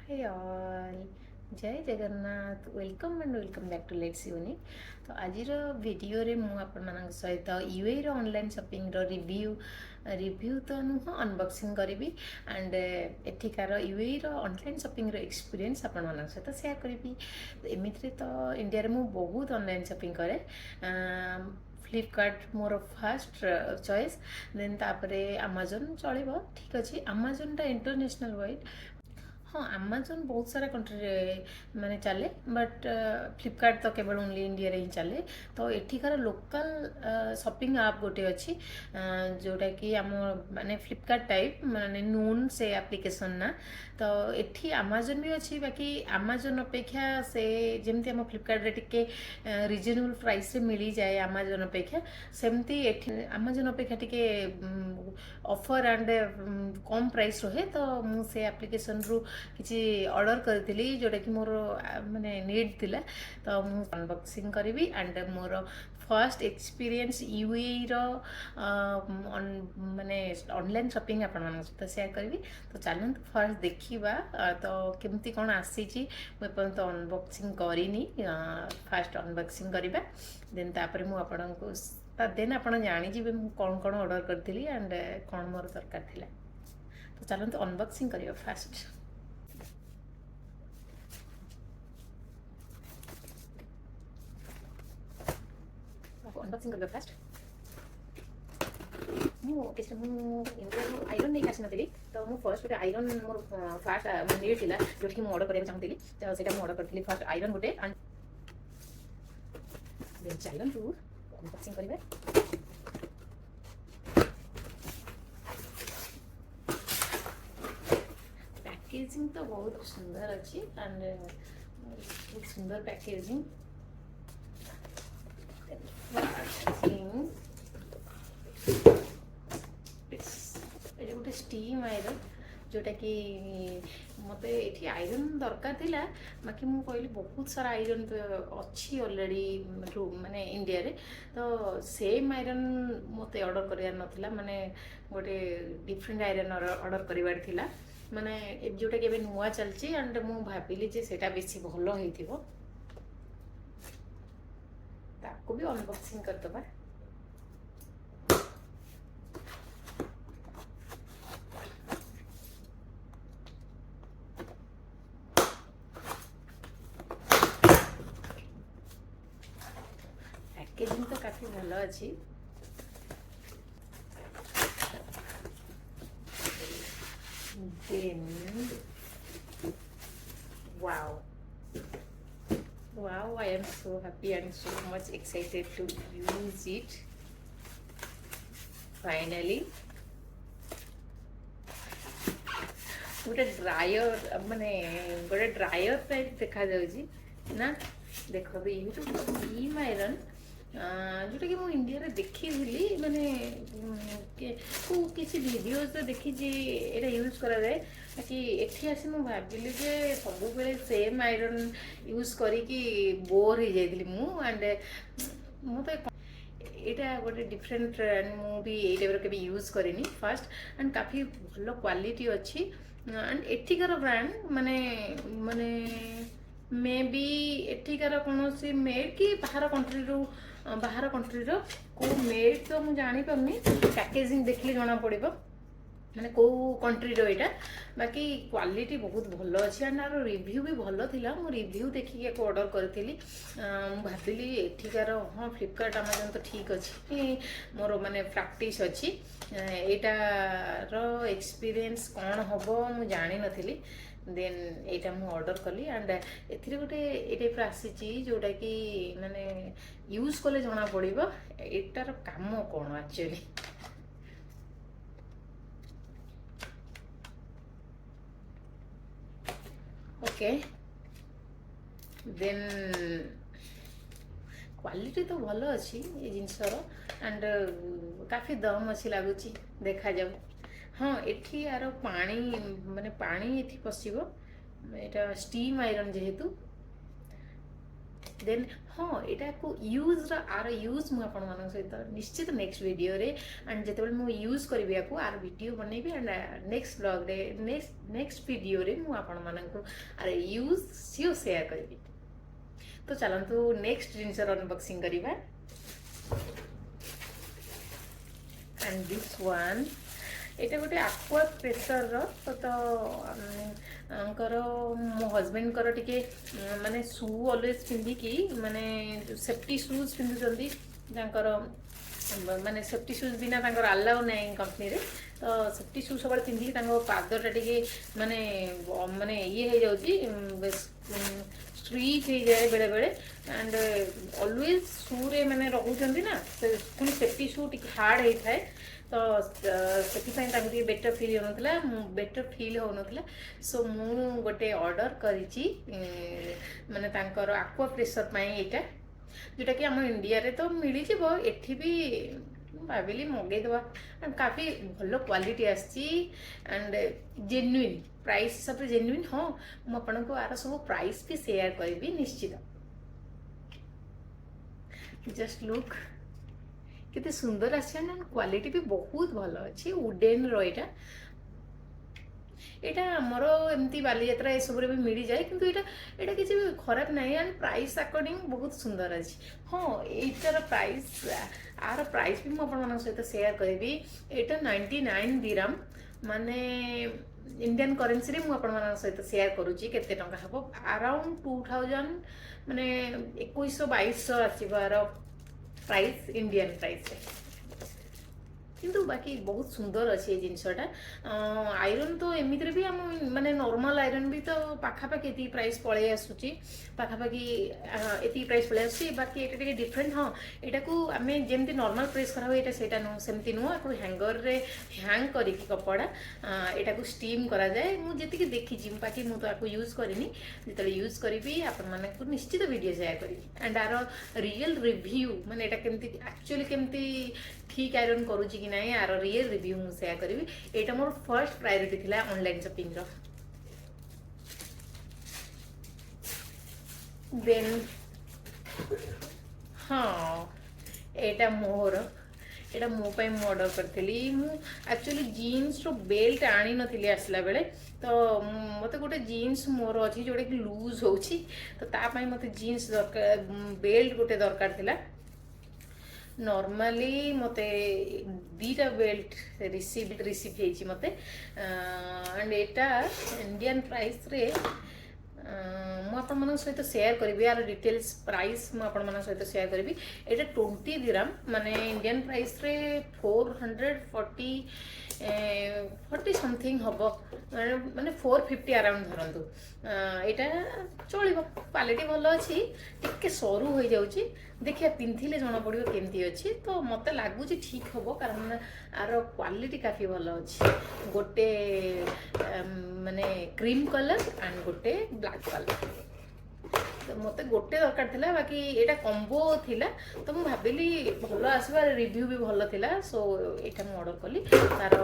Hi all, Jay Jagannath. Welcome and welcome back to Let's Unique. ତ ଆଜିର ଭିଡ଼ିଓରେ ମୁଁ ଆପଣମାନଙ୍କ ସହିତ ୟୁଏଇର ଅନଲାଇନ୍ ସପିଂର ରିଭ୍ୟୁ, ରିଭ୍ୟୁ ତ ନୁହଁ, ଅନବକ୍ସିଂ କରିବି ଆଣ୍ଡ ଏଠିକାର ୟୁଏଇର ଅନଲାଇନ୍ ସପିଂର ଏକ୍ସପିରିଏନ୍ସ ଆପଣମାନଙ୍କ ସହିତ ସେୟାର କରିବି। ଏମିତିରେ ତ ଇଣ୍ଡିଆରେ ମୁଁ ବହୁତ ଅନଲାଇନ୍ ସପିଂ କରେ। ଫ୍ଲିପକାର୍ଟ ମୋର ଫାଷ୍ଟ ଚଏସ୍, ଦେନ୍ ତାପରେ ଆମାଜନ୍ ଚଳିବ, ଠିକ୍ ଅଛି। ଆମାଜନ୍ଟା ଇଣ୍ଟରନ୍ୟାସନାଲ୍ ୱାଇଡ଼। ହଁ, ଆମାଜନ୍ ବହୁତ ସାରା କଣ୍ଟ୍ରିରେ ମାନେ ଚାଲେ, ବଟ୍ ଫ୍ଲିପକାର୍ଟ ତ କେବଳ ଓନ୍ଲି ଇଣ୍ଡିଆରେ ହିଁ ଚାଲେ। ତ ଏଠିକାର ଲୋକାଲ୍ ସପିଂ ଆପ୍ ଗୋଟେ ଅଛି, ଯେଉଁଟାକି ଆମ ମାନେ ଫ୍ଲିପକାର୍ଟ ଟାଇପ୍, ମାନେ ନୁନ୍ ସେ ଆପ୍ଲିକେସନ୍ ନା। ତ ଏଠି ଆମାଜନ୍ ବି ଅଛି, ବାକି ଆମାଜନ୍ ଅପେକ୍ଷା ସେ ଯେମିତି ଆମ ଫ୍ଲିପକାର୍ଟରେ ଟିକେ ରିଜନେବଲ୍ ପ୍ରାଇସ୍ରେ ମିଳିଯାଏ ଆମାଜନ୍ ଅପେକ୍ଷା, ସେମିତି ଏଠି ଆମାଜନ୍ ଅପେକ୍ଷା ଟିକେ ଅଫର୍ ଆଣ୍ଡ କମ୍ ପ୍ରାଇସ୍ ରୁହେ। ତ ମୁଁ ସେ ଆପ୍ଲିକେସନ୍ରୁ କିଛି ଅର୍ଡ଼ର କରିଥିଲି, ଯେଉଁଟାକି ମୋର ମାନେ ନିଡ଼୍ ଥିଲା। ତ ମୁଁ ଅନବକ୍ସିଂ କରିବି ଆଣ୍ଡ ମୋର ଫାର୍ଷ୍ଟ ଏକ୍ସପିରିଏନ୍ସ ୟୁଏଇର ମାନେ ଅନଲାଇନ୍ ସପିଂ ଆପଣମାନଙ୍କ ସହିତ ସେୟାର କରିବି। ତ ଚାଲନ୍ତୁ ଫାର୍ଷ୍ଟ ଦେଖିବା ତ କେମିତି କ'ଣ ଆସିଛି। ମୁଁ ଏପର୍ଯ୍ୟନ୍ତ ଅନବକ୍ସିଂ କରିନି। ଫାର୍ଷ୍ଟ ଅନବକ୍ସିଂ କରିବା, ଦେନ୍ ତାପରେ ମୁଁ ଆପଣଙ୍କୁ ଦେନ୍ ଆପଣ ଜାଣିଯିବେ ମୁଁ କ'ଣ କ'ଣ ଅର୍ଡ଼ର କରିଥିଲି ଆଣ୍ଡ କ'ଣ ମୋର ଦରକାର ଥିଲା। ତ ଚାଲନ୍ତୁ ଅନବକ୍ସିଂ କରିବା ଫାର୍ଷ୍ଟ। ଅନବକ୍ସିଂ କରିବା ଫାର୍ଷ୍ଟ। ମୁଁ କିଛି ମୁଁ ଇଣ୍ଡିଆରୁ ଆଇରନ୍ ନେଇକି ଆସିନଥିଲି, ତ ମୁଁ ଫାର୍ଷ୍ଟ ଗୋଟେ ଆଇରନ୍ ମୋର ଫାର୍ଷ୍ଟ ନିଡ଼୍ ଥିଲା, ଯେଉଁଠିକି ମୁଁ ଅର୍ଡ଼ର କରିବାକୁ ଚାହୁଁଥିଲି। ତ ସେଇଟା ମୁଁ ଅର୍ଡ଼ର କରିଥିଲି ଫାର୍ଷ୍ଟ ଆଇରନ୍ ଗୋଟେ। ଆଣ୍ଡ ଦେନ୍ ଚାଲନ୍ତୁ ଅନବକ୍ସିଂ କରିବା। ପ୍ୟାକେଜିଂ ତ ବହୁତ ସୁନ୍ଦର ଅଛି ଆଣ୍ଡ ବହୁତ ସୁନ୍ଦର ପ୍ୟାକେଜିଂ। ଥିଙ୍ଗ ଏଇଟା ଗୋଟେ ଷ୍ଟିମ୍ ଆଇରନ୍, ଯେଉଁଟାକି ମୋତେ ଏଠି ଆଇରନ୍ ଦରକାର ଥିଲା। ବାକି ମୁଁ କହିଲି ବହୁତ ସାରା ଆଇରନ୍ ତ ଅଛି ଅଲରେଡ଼ି ମାନେ ଇଣ୍ଡିଆରେ, ତ ସେମ୍ ଆଇରନ୍ ମୋତେ ଅର୍ଡ଼ର କରିବାର ନଥିଲା, ମାନେ ଗୋଟେ ଡିଫରେଣ୍ଟ ଆଇରନ୍ ଅର୍ଡ଼ର କରିବାର ଥିଲା, ମାନେ ଯେଉଁଟାକି ଏବେ ନୂଆ ଚାଲିଛି। ଆଣ୍ଡ ମୁଁ ଭାବିଲି ଯେ ସେଇଟା ବେଶୀ ଭଲ ହେଇଥିବ। ତାକୁ ବି ଅନବକ୍ସିଂ କରିଦେବା। ପ୍ୟାକେଜିଂ ତ କାଫି ଭଲ ଅଛି। Then wow, I am so happy and so much excited to use it finally. ଗୋଟେ ଡ୍ରାୟର, ମାନେ ଗୋଟେ ଡ୍ରାୟର ଟାଇପ୍ ଦେଖାଯାଉଛି ନା? ଦେଖନ୍ତୁ, ଏଇ ଗୋଟେ ଷ୍ଟିମ୍ ଆଇରନ୍, ଯେଉଁଟାକି ମୁଁ ଇଣ୍ଡିଆରେ ଦେଖିଥିଲି, ମାନେ କେଉଁ କିଛି ଭିଡ଼ିଓଜରେ ଦେଖିଛି ଏଇଟା ୟୁଜ୍ କରାଯାଏ। ବାକି ଏଠି ଆସି ମୁଁ ଭାବିଲି ଯେ ସବୁବେଳେ ସେମ୍ ଆଇରନ୍ ୟୁଜ୍ କରିକି ବୋର୍ ହେଇଯାଇଥିଲି ମୁଁ। ଆଣ୍ଡ ମୁଁ ତ ଏଇଟା ଗୋଟେ ଡିଫରେଣ୍ଟ, ମୁଁ ବି ଏଇ ଟାଇପ୍ର କେବେ ୟୁଜ୍ କରିନି ଫାର୍ଷ୍ଟ। ଆଣ୍ଡ କାଫି ଭଲ କ୍ୱାଲିଟି ଅଛି। ଆଣ୍ଡ ଏଠିକାର ବ୍ରାଣ୍ଡ, ମାନେ ମେ ବି ଏଠିକାର କୌଣସି ମେଡ୍ କି ବାହାର କଣ୍ଟ୍ରିରୁ, ବାହାର କଣ୍ଟ୍ରିର କେଉଁ ମେଡ୍ ତ ମୁଁ ଜାଣିପାରୁନି। ପ୍ୟାକେଜିଂ ଦେଖିଲେ ଜଣାପଡ଼ିବ ମାନେ କେଉଁ କଣ୍ଟ୍ରିର ଏଇଟା। ବାକି କ୍ୱାଲିଟି ବହୁତ ଭଲ ଅଛି ଆଣ୍ଡ ଆର ରିଭ୍ୟୁ ବି ଭଲ ଥିଲା। ମୁଁ ରିଭ୍ୟୁ ଦେଖିକି ୟାକୁ ଅର୍ଡ଼ର କରିଥିଲି। ମୁଁ ଭାବିଲି ଏଠିକାର, ହଁ, ଫ୍ଲିପକାର୍ଟ ଆମାଜନ୍ ତ ଠିକ୍ ଅଛି, ମୋର ମାନେ ପ୍ରାକ୍ଟିସ୍ ଅଛି, ଏଇଟାର ଏକ୍ସପିରିଏନ୍ସ କ'ଣ ହେବ ମୁଁ ଜାଣିନଥିଲି। ଦେନ୍ ଏଇଟା ମୁଁ ଅର୍ଡ଼ର କଲି। ଆଣ୍ଡ ଏଥିରେ ଗୋଟେ ଏଇ ଟାଇପ୍ର ଆସିଛି, ଯେଉଁଟାକି ମାନେ ୟୁଜ୍ କଲେ ଜଣାପଡ଼ିବ ଏଇଟାର କାମ କ'ଣ ଆକ୍ଚୁଆଲି। ଓକେ, ଦେନ୍ କ୍ୱାଲିଟି ତ ଭଲ ଅଛି ଏ ଜିନିଷର ଆଣ୍ଡ କାଫି ଦମ୍ ଅଛି ଲାଗୁଛି। ଦେଖାଯାଉ। ହଁ, ଏଠି ଆର ପାଣି, ମାନେ ପାଣି ଏଠି ପଶିବ। ଏଇଟା ଷ୍ଟିମ୍ ଆଇରନ୍ ଯେହେତୁ। ଦେନ୍ ହଁ, ଏଇଟାକୁ ୟୁଜ୍ର ଆର ୟୁଜ୍ ମୁଁ ଆପଣମାନଙ୍କ ସହିତ ନିଶ୍ଚିତ ନେକ୍ସଟ ଭିଡ଼ିଓରେ, ଆଣ୍ଡ ଯେତେବେଳେ ମୁଁ ୟୁଜ୍ କରିବି ୟାକୁ, ଆର ଭିଡ଼ିଓ ବନେଇବି। ଆଣ୍ଡ ନେକ୍ସଟ ବ୍ଲଗ୍ରେ, ନେକ୍ସଟ ନେକ୍ସଟ ଭିଡ଼ିଓରେ ମୁଁ ଆପଣମାନଙ୍କୁ ଆର ୟୁଜ୍ ସିଓର ସେୟାର କରିବି। ତ ଚାଲନ୍ତୁ, ନେକ୍ସଟ ଜିନିଷର ଅନବକ୍ସିଂ କରିବା। ଆଣ୍ଡ this one, ଏଇଟା ଗୋଟେ ଆକ୍ୱା ପ୍ରେସରର। ତ ଙ୍କର ମୋ ହଜବେଣ୍ଡଙ୍କର ଟିକେ ମାନେ ସୁ ଅଲୱେଜ୍ ପିନ୍ଧିକି, ମାନେ ସେଫ୍ଟି ସୁଜ୍ ପିନ୍ଧୁଛନ୍ତି ତାଙ୍କର, ମାନେ ସେଫ୍ଟି ସୁଜ୍ ବିନା ତାଙ୍କର ଆଲାଉ ନାହିଁ କମ୍ପାନୀରେ। ତ ସେଫ୍ଟି ସୁ ସବୁବେଳେ ପିନ୍ଧିକି ତାଙ୍କ ପାଦଟା ଟିକେ ମାନେ ଇଏ ହେଇଯାଉଛି, ଷ୍ଟ୍ରିଚ୍ ହେଇଯାଏ ବେଳେବେଳେ। ଆଣ୍ଡ ଅଲୱେଜ୍ ସୁରେ ମାନେ ରହୁଛନ୍ତି ନା, ସେ ପୁଣି ସେଫ୍ଟି ସୁ ଟିକେ ହାର୍ଡ଼ ହେଇଥାଏ। ତ ସେଥିପାଇଁ ତାଙ୍କୁ ଟିକେ ବେଟର୍ ଫିଲ୍ ହେଉନଥିଲା, ମୁଁ ବେଟର୍ ଫିଲ୍ ହେଉନଥିଲା। ସୋ ମୁଁ ଗୋଟେ ଅର୍ଡ଼ର କରିଛି ମାନେ ତାଙ୍କର ଆକ୍ୱା ପ୍ରେସର ପାଇଁ ଏଇଟା, ଯେଉଁଟାକି ଆମ ଇଣ୍ଡିଆରେ ତ ମିଳିଯିବ, ଏଠି ବି ମୁଁ ଭାବିଲି ମଗେଇଦେବା। ଆଣ୍ଡ କାଫି ଭଲ କ୍ୱାଲିଟି ଆସିଛି ଆଣ୍ଡ ଜେନ୍ୟୁଇନ୍ ପ୍ରାଇସ୍ ହିସାବରେ ଜେନ୍ୟୁଇନ୍। ହଁ, ମୁଁ ଆପଣଙ୍କୁ ଆର ସବୁ ପ୍ରାଇସ୍ ବି ସେୟାର କରିବି ନିଶ୍ଚିତ। ଜଷ୍ଟ ଲୁକ୍, କେତେ ସୁନ୍ଦର ଆସିଛି ଆଣ୍ଡ କ୍ୱାଲିଟି ବି ବହୁତ ଭଲ ଅଛି ଉଡେନ୍ର ଏଇଟା। ଏଇଟା ଆମର ଏମିତି ବାଲିଯାତ୍ରା ଏସବୁରେ ବି ମିଳିଯାଏ, କିନ୍ତୁ ଏଇଟା କିଛି ବି ଖରାପ ନାହିଁ ଆଣ୍ଡ ପ୍ରାଇସ୍ ଆକର୍ଡ଼ିଂ ବହୁତ ସୁନ୍ଦର ଅଛି। ହଁ, ଏଇଟାର ପ୍ରାଇସ୍, ଆର ପ୍ରାଇସ୍ ବି ମୁଁ ଆପଣମାନଙ୍କ ସହିତ ସେୟାର କରିବି। ଏଇଟା 99 ଦିରାମ, ମାନେ ଇଣ୍ଡିଆନ୍ କରେନ୍ସିରେ ମୁଁ ଆପଣମାନଙ୍କ ସହିତ ସେୟାର କରୁଛି କେତେ ଟଙ୍କା ହେବ। ଆରାଉଣ୍ଡ 2000, ମାନେ 2100 2200 ଆସିବ ଆର ପ୍ରାଇସ୍ ଇଣ୍ଡିଆନ୍ ପ୍ରାଇସ୍ରେ। କିନ୍ତୁ ବାକି ବହୁତ ସୁନ୍ଦର ଅଛି ଏଇ ଜିନିଷଟା। ଆଇରନ୍ ତ ଏମିତିରେ ବି ଆମ ମାନେ ନର୍ମାଲ ଆଇରନ୍ ବି ତ ପାଖାପାଖି ଏତିକି ପ୍ରାଇସ୍ ପଳେଇ ଆସୁଛି, ପାଖାପାଖି ଏତିକି ପ୍ରାଇସ୍ ପଳେଇ ଆସୁଛି। ବାକି ଏଇଟା ଟିକେ ଡିଫରେଣ୍ଟ। ହଁ, ଏଇଟାକୁ ଆମେ ଯେମିତି ନର୍ମାଲ ପ୍ରେସ୍ କରା ହୁଏ, ଏଇଟା ସେଇଟା ନୁହଁ, ସେମିତି ନୁହଁ। ଆକୁ ହ୍ୟାଙ୍ଗରରେ ହ୍ୟାଙ୍ଗ କରିକି କପଡ଼ା ଏଇଟାକୁ ଷ୍ଟିମ୍ କରାଯାଏ, ମୁଁ ଯେତିକି ଦେଖିଛି। ବାକି ମୁଁ ତ ଆକୁ ୟୁଜ୍ କରିନି। ଯେତେବେଳେ ୟୁଜ୍ କରିବି, ଆପଣମାନଙ୍କୁ ନିଶ୍ଚିତ ଭିଡ଼ିଓ ସେୟାର କରିବି। ଆଣ୍ଡ ଆର ରିଏଲ୍ ରିଭ୍ୟୁ, ମାନେ ଏଇଟା କେମିତି ଆକ୍ଚୁଆଲି କେମିତି ଠିକ୍ ଆଇରନ୍ କରୁଛି କି ନାହିଁ, ଆର ରିଏଲ୍ ରିଭ୍ୟୁ ମୁଁ ସେୟାର କରିବି। ଏଇଟା ମୋର ଫର୍ଷ୍ଟ ପ୍ରାୟୋରିଟି ଥିଲା ଅନଲାଇନ୍ ସପିଂର। ଦେନ୍ ହଁ, ଏଇଟା ମୋର, ଏଇଟା ମୋ ପାଇଁ ମୁଁ ଅର୍ଡ଼ର କରିଥିଲି। ମୁଁ ଆକ୍ଚୁଆଲି ଜିନ୍ସର ବେଲ୍ଟ ଆଣିନଥିଲି ଆସିଲା ବେଳେ। ତ ମୋତେ ଗୋଟେ ଜିନ୍ସ ମୋର ଅଛି ଯେଉଁଟାକି ଲୁଜ୍ ହେଉଛି, ତ ତା ପାଇଁ ମୋତେ ଜିନ୍ସ ଦରକାର, ବେଲ୍ଟ ଗୋଟେ ଦରକାର ଥିଲା। ନର୍ମାଲି ମୋତେ ଦୁଇଟା ବେଲ୍ଟ ରିସିଭ୍ ହେଇଛି ମୋତେ। ଆଣ୍ଡ ଏଇଟା ଇଣ୍ଡିଆନ୍ ପ୍ରାଇସ୍ରେ ମୁଁ ଆପଣମାନଙ୍କ ସହିତ ସେୟାର କରିବି। ଆର ଡିଟେଲ୍ସ ପ୍ରାଇସ୍ ମୁଁ ଆପଣମାନଙ୍କ ସହିତ ସେୟାର କରିବି। ଏଇଟା 20 ଦିରାମ, ମାନେ ଇଣ୍ଡିଆନ୍ ପ୍ରାଇସ୍ରେ 440 ସମଥିଙ୍ଗ ହେବ, ମାନେ 450 ଆରାଉଣ୍ଡ ଧରନ୍ତୁ। ଏଇଟା ଚଳିବ, କ୍ୱାଲିଟି ଭଲ ଅଛି, ଟିକେ ସରୁ ହୋଇଯାଉଛି। ଦେଖିବା, ପିନ୍ଧିଲେ ଜଣାପଡ଼ିବ କେମିତି ଅଛି। ତ ମୋତେ ଲାଗୁଛି ଠିକ୍ ହେବ, କାରଣ ଆର କ୍ୱାଲିଟି କାଫି ଭଲ ଅଛି। ଗୋଟେ ମାନେ କ୍ରିମ୍ କଲର୍ ଆଣ୍ଡ ଗୋଟେ ବ୍ଲାକ୍ କଲର୍। ତ ମୋତେ ଗୋଟେ ଦରକାର ଥିଲା, ବାକି ଏଇଟା କମ୍ବୋ ଥିଲା, ତ ମୁଁ ଭାବିଲି ଭଲ ଆସିବ, ରିଭ୍ୟୁ ବି ଭଲ ଥିଲା। ସୋ ଏଇଟା ମୁଁ ଅର୍ଡ଼ର କଲି। ତାର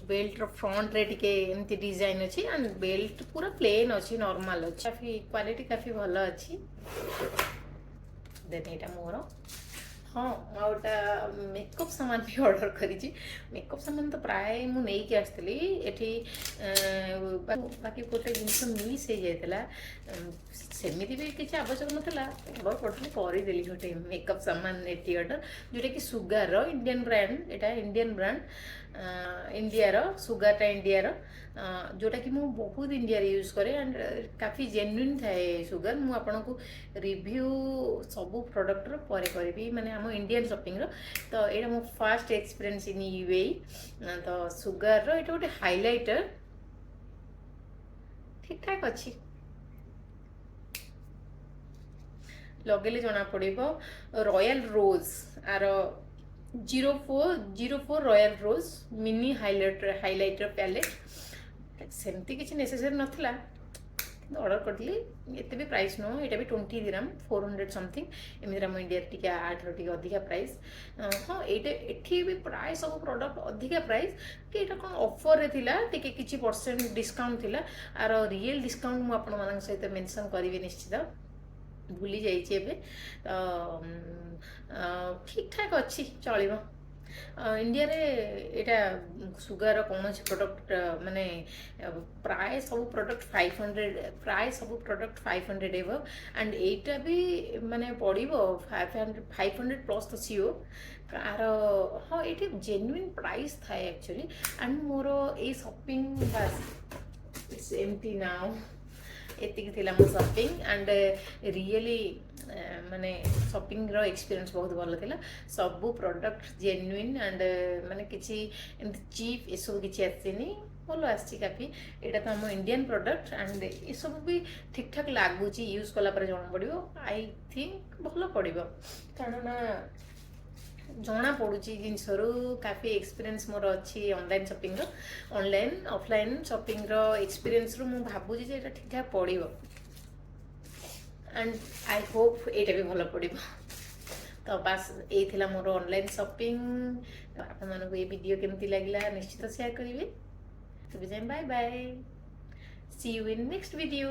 ବେଲ୍ଟର ଫ୍ରଣ୍ଟରେ ଟିକେ ଏମିତି ଡିଜାଇନ୍ ଅଛି ଆଣ୍ଡ ବେଲ୍ଟ ପୁରା ପ୍ଲେନ୍ ଅଛି, ନର୍ମାଲ ଅଛି। କାଫି କ୍ୱାଲିଟି କାଫି ଭଲ ଅଛି। ଦେନ୍ ଏଇଟା ମୋର। ହଁ, ଆଉ ଏଇଟା ମେକଅପ୍ ସାମାନ ବି ଅର୍ଡ଼ର କରିଛି। ମେକଅପ୍ ସାମାନ ତ ପ୍ରାୟ ମୁଁ ନେଇକି ଆସିଥିଲି ଏଠି, ବାକି ଗୋଟେ ଜିନିଷ ମିସ୍ ହେଇଯାଇଥିଲା। ସେମିତି ବି କିଛି ଆବଶ୍ୟକ ନଥିଲା, ଅର୍ଡ଼ର କରିଥିଲି, କରିଦେଲି ଗୋଟେ ମେକଅପ୍ ସାମାନ ଏଠି ଅର୍ଡ଼ର, ଯେଉଁଟାକି ସୁଗାରର ଇଣ୍ଡିଆନ୍ ବ୍ରାଣ୍ଡ। ଏଇଟା ଇଣ୍ଡିଆନ୍ ବ୍ରାଣ୍ଡ, ଇଣ୍ଡିଆର ସୁଗାରଟା ଇଣ୍ଡିଆର, ଯେଉଁଟାକି ମୁଁ ବହୁତ ଇଣ୍ଡିଆରେ ୟୁଜ୍ କରେ ଆଣ୍ଡ କାଫି ଜେନ୍ୟୁନ୍ ଥାଏ ସୁଗାର। ମୁଁ ଆପଣଙ୍କୁ ରିଭ୍ୟୁ ସବୁ ପ୍ରଡ଼କ୍ଟର ପରେ କରିବି, ମାନେ ଆମ ଇଣ୍ଡିଆନ୍ ସପିଂର। ତ ଏଇଟା ମୋ ଫାର୍ଷ୍ଟ ଏକ୍ସପିରିଏନ୍ସ ଇନ୍ ୟୁଏଇ। ତ ସୁଗାରର ଏଇଟା ଗୋଟେ ହାଇଲାଇଟର, ଠିକ୍ ଠାକ୍ ଅଛି, ଲଗେଇଲେ ଜଣାପଡ଼ିବ। ରୟାଲ ରୋଜ୍ ଆର 0404 royal rose mini highlighter palette। ସେମିତି କିଛି ନେସେସରି ନଥିଲା, କିନ୍ତୁ ଅର୍ଡ଼ର କରିଥିଲି। ଏତେ ବି ପ୍ରାଇସ୍ ନୁହଁ, ଏଇଟା ବି 20 ଦିରାମ, 400 ସମଥିଙ୍ଗ। ଏମିତିରେ ଆମ ଇଣ୍ଡିଆରେ ଟିକେ ଆଠାରୁ ଟିକେ ଅଧିକା ପ୍ରାଇସ୍। ହଁ, ଏଇଟା ଏଠି ବି ପ୍ରାୟ ସବୁ ପ୍ରଡ଼କ୍ଟ ଅଧିକା ପ୍ରାଇସ୍ କି ଏଇଟା କ'ଣ ଅଫରରେ ଥିଲା, ଟିକେ କିଛି ପରସେଣ୍ଟ ଡିସକାଉଣ୍ଟ ଥିଲା। ଆର ରିଏଲ୍ ଡିସକାଉଣ୍ଟ ମୁଁ ଆପଣମାନଙ୍କ ସହିତ ମେନସନ୍ କରିବି ନିଶ୍ଚିତ। ଭୁଲି ଯାଇଛି ଏବେ। ତ ଠିକ୍ ଠାକ୍ ଅଛି, ଚଳିବ। ଇଣ୍ଡିଆରେ ଏଇଟା ସୁଗାର କୌଣସି ପ୍ରଡ଼କ୍ଟ, ମାନେ ପ୍ରାୟ ସବୁ ପ୍ରଡ଼କ୍ଟ 500, ପ୍ରାୟ ସବୁ ପ୍ରଡ଼କ୍ଟ 500 ଏବଭ୍। ଆଣ୍ଡ ଏଇଟା ବି ମାନେ ପଡ଼ିବ 500, 500 ପ୍ଲସ୍ ତ ସିଓର ଆର। ହଁ, ଏଇଠି ଜେନ୍ୟୁନ୍ ପ୍ରାଇସ୍ ଥାଏ ଆକ୍ଚୁଆଲି। ଆଣ୍ଡ ମୋର ଏଇ ସପିଂ ବାସ୍ ଏମିତି ନାଉ, ଏତିକି ଥିଲା ମୋ ସପିଂ। ଆଣ୍ଡ ରିଏଲି ମାନେ ସପିଂର ଏକ୍ସପିରିଏନ୍ସ ବହୁତ ଭଲ ଥିଲା। ସବୁ ପ୍ରଡ଼କ୍ଟ ଜେନ୍ୟୁନ୍ ଆଣ୍ଡ ମାନେ କିଛି ଏମିତି ଚିପ୍ ଏସବୁ କିଛି ଆସିନି, ଭଲ ଆସିଛି କାଫି। ଏଇଟା ତ ଆମ ଇଣ୍ଡିଆନ୍ ପ୍ରଡ଼କ୍ଟ ଆଣ୍ଡ ଏସବୁ ବି ଠିକ୍ ଠାକ୍ ଲାଗୁଛି। ୟୁଜ୍ କଲା ପରେ ଜଣାପଡ଼ିବ। I think ଭଲ ପଡ଼ିବ, କାରଣ ନା ଜଣା ପଡ଼ୁଛି ଜିନିଷରୁ। କାଫି ଏକ୍ସପିରିଏନ୍ସ ମୋର ଅଛି ଅନଲାଇନ୍ ସପିଂର। ଅନଲାଇନ୍ ଅଫଲାଇନ୍ ସପିଂର ଏକ୍ସପିରିଏନ୍ସରୁ ମୁଁ ଭାବୁଛି ଯେ ଏଇଟା ଠିକ୍ ଠାକ୍ ପଡ଼ିବ। ଆଣ୍ଡ I Hope ଏଇଟା ବି ଭଲ ପଡ଼ିବ। ତ ବାସ୍, ଏଇ ଥିଲା ମୋର ଅନଲାଇନ୍ ସପିଂ। ଆପଣମାନଙ୍କୁ ଏ ଭିଡ଼ିଓ କେମିତି ଲାଗିଲା, ନିଶ୍ଚିତ ସେୟାର କରିବେ। ତେବେ ଯାଏଁ bye bye, see you in next video.